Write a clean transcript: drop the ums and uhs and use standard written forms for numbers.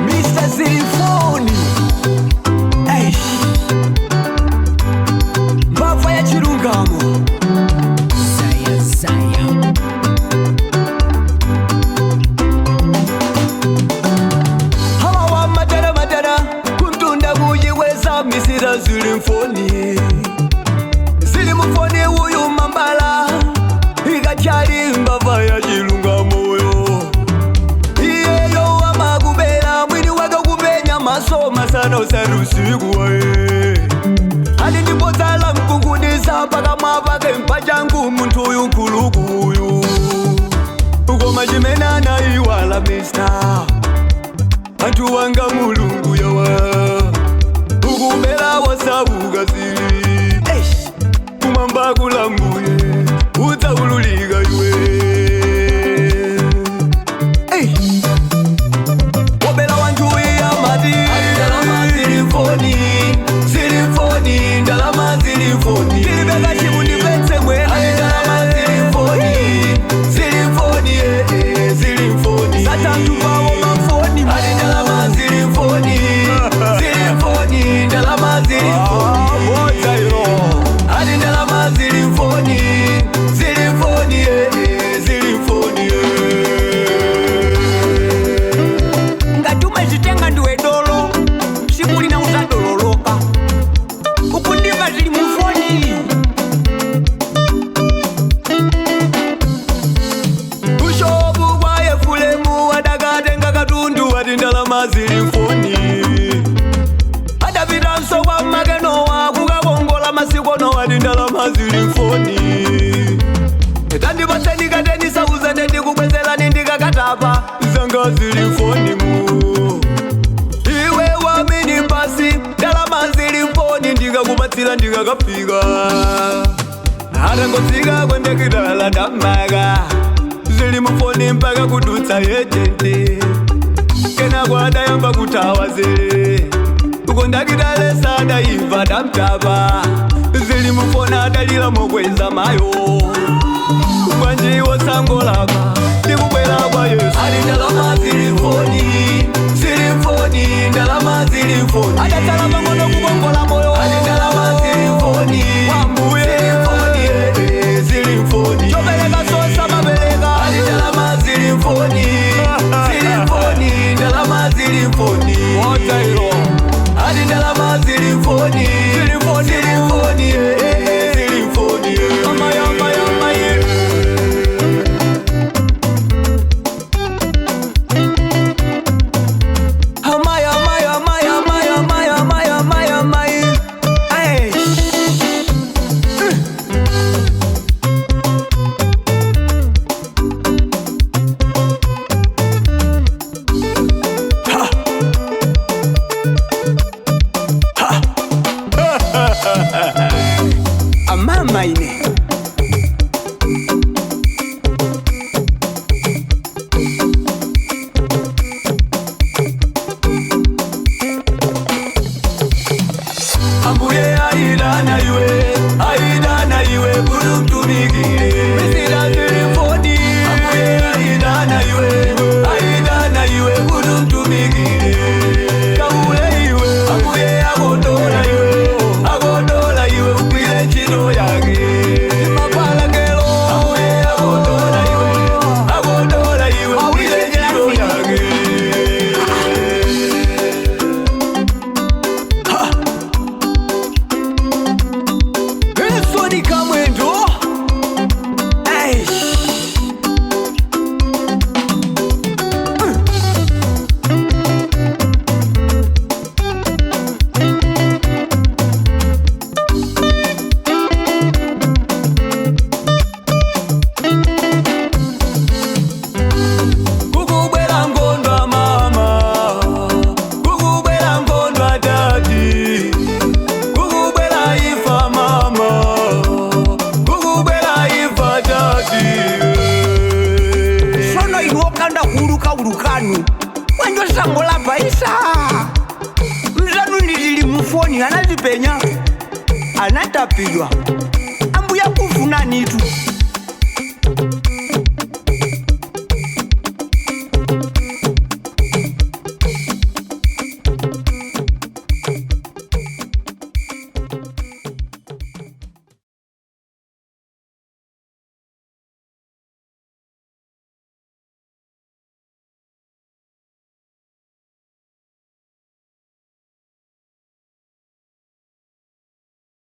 Mr. Zilifoni. Eish. Mbava ya chilungamo. Zaya Zaya. Hawa wa madara madara kumtunda kuyiweza misira zilimfoni. Zilimfoni uyu mambala ikachali mbava ya chilungamo yo. Iyeyo wamakubela mwini wake kupenya maso masana usati usiku waye. Ali ndipotsala mkungudisa pakamwa pake mpachangu munthu uyu nkhulukuyu. Koma chimene anayiwala mista anthu wanga mulungu yawa ukubela wasauka zili kumamba kulambuye udzaululika iwe. Ei! Wobela wanthu iyamati ndalama zilifoni zilifoni ndalama zilifoni ndilibeka chimundipetse mwene ndalama zilifoni zilifoni zilifoni satanthu pawo mafoni ali ndalama zilifoni zilifoni ndalama zilifoni bodza ilo ali ndalama zilifoni zilifoni zilifoni. Ngatume zitenga ndiwe dolo simulina uzadololoka ukundimba zili mufoni. Ushopu kwa Efulemu adakatenga katundu ati ndalama zilifoni. Adapitanso kwa Makenowa kukakongola masikono ati ndalama zilifoni. Tandipaseni kateni sauzene ndikubwezerani ndikakatapa zanga zilifoni mu. Iwe wamini pasi ndalama zilifoni ndikakupatsira ndikakafika. Atangotsika kwendekidala ndamaka zili mufoni mpaka kudutsa yejenti kenako adayamba kuthawa zili ukondakidale sadaiva damtapa zili mufoni adalila mokweza mayo bwanjiwo sangolapa ndikubwera kwa Yesu. Ali ndalama zilifoni zilifoni ndalama zilifoni adatsala pang'ono kukongola moyo. Ali ndalama zilifoni wambuye zilifoni zilifoni chopereka sosa mapereka. Ali ndalama zilifoni zilifoni ndalama zilifoni wota ilo. Ali ndalama zilifoni zilifoni zilifoni zilifoni amaya amaya amaya. Amaya, amaya, amaya, amaya, amaya, amaya, amaya, amaya. Eish. Amama ine Ambuye aidana iwe, aidana iwe kulumtumikire. Misira zilifoni. Ambuye aidana iwe, aidana iwe kulumtumikire. Kaule iwe, ambuye akondola iwe, akondola iwe ugwire ntchito yake. Timapalangelo. Ambuye akondola iwe, akondola iwe ugwire ntchito yake. Wilson Kamwendo. Eish. Kukubwera ngondwa mama, kukubwera ngondwa dadi, kukubwera ifa mama, kukubwera ifa dadi. Sono inu okanda kuuluka ulukanu wanjosangolapa isa mzanu ndizili mufoni. mufoni anazipenya, anatapidwa. Ambuya kufunanitu.